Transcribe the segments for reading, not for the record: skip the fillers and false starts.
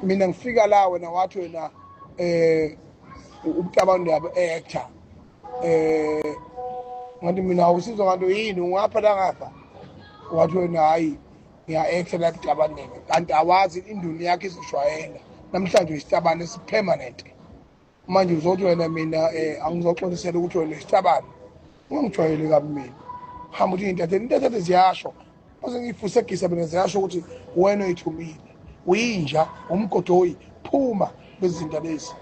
Mina ngifika la, wena wathi wena ubutabane yabo actor, ngathi mina awusizwa nganto yini, ungapha la ngapha. Wathi wena, "Hayi, ngiya-acta la ebutabaneni," kanti awazi induni yakho izoshwayela namhlanje uyisitabane esi-permanent. Manje uzothi wena mina angizoxolisela ukuthi wena isitabane. Ungangijwayeli kabi mina, hamba uthi intatheli, intatheli ziyasho base ngiyifusegisa mina, ziyasho ukuthi wena uyithumile, uyinja, umgodoyi, phuma lezi zinto lezi.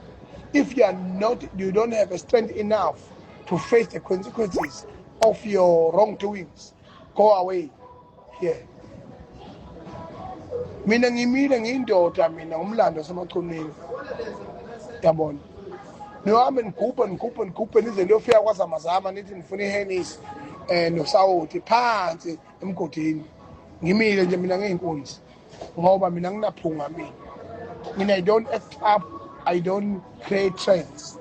If you are not, you don't have a strength enough to face the consequences of your wrongdoings, go away here. Mina ngimile, ngiyindoda mina, ngumlando wasemachunini, yabona. Nihambe nigubhe, nigubhe, nigubhe nize niyofika kwazamazama, nithi nifuna ihenisi nosawoti phansi emgodini. Ngimile nje mina ngiyinkunzi ngoba mina nginaphunga mina. Mina I don't act up, I don't create trends,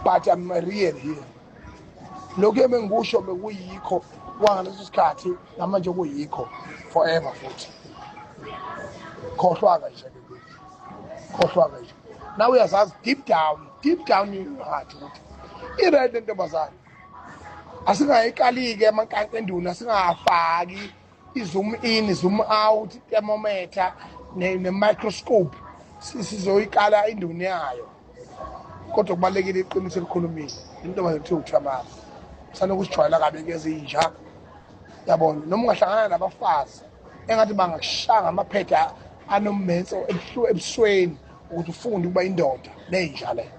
but I'm real here. Lokhu ebengikusho bekuyikho kwangaleso sikhathi, namanje kuyikho forever futhi. Khohlwa-ke nje ke, khohlwa-ke nje. Nawe uyazazi deep down, deep down in your heart ukuthi i-right le ntombazane. Asingayikali-ke amankanka enduna, singafaki i-zoom in, zoom out, thermometer ne-microscope, sizoyikala induna yayo. Kodwa kubalulekile iqiniso elikhulumile. Intombazane kuthiwa uThamara sanokusijwayela kabi kezinja, yabona. Noma ungahlangana nabafazi engathi bangakushaya ngamaphetha anommenso ebusweni ukuthi ufunde ukuba indoda nenja le.